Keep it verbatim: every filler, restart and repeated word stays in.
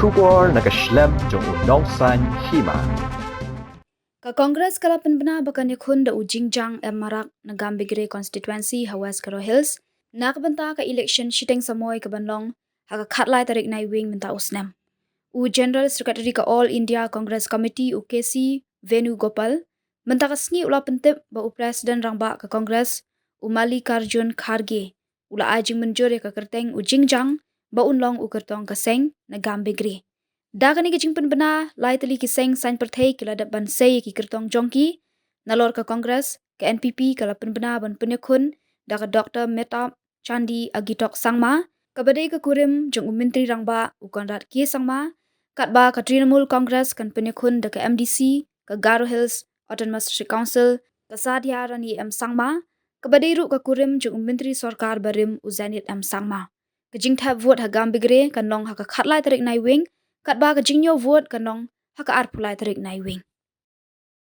Khubor na ka shlem jong u nongsan hima. Ka Congress ka la pynbna ba kan ïakhun da u Jingjang M Marak na Gambegre constituency ha West Garo Hills na ka bynta ka election shiteng samoi ka ban long ha ka khatlai tarik Naiwieng mynta u snem. U General Secretary ka All India Congress Committee u K C Venugopal mynta ka sngi u la pyntip ba u President Rangbah ka Congress u Mallikarjun Kharge u la ai jingmynjur ïa ka kyrteng u Jingjang ba un long u kyrtong ka seng na Gambegre. Da kane ka jingpynbna, lai tylli ki seng saiñ pyrthei ki la dep ban sei ïa ki kyrtong jong ki. Nalor ka Congress, ka N P P ka la pynbna ban pynïakhun da ka Doctor Mehtab Chandee Agitok Sangma, kaba dei ka kurim jong u Myntri Rangbah u Conrad K Sangma, katba ka Trinamool Congress kan pynïakhun da ka M D C ka Garo Hills Autonomous District Council ka Sadhiarani M Sangma, kaba dei ruh ka kurim jong u Myntri Sorkar barim u Zenith M Sangma. Ka jingthep vote ha Gambegre kan long ha ka khatlai tarik Naiwieng, katba ka jingñiew vote kan long ha ka arphew lai tarik Naiwieng.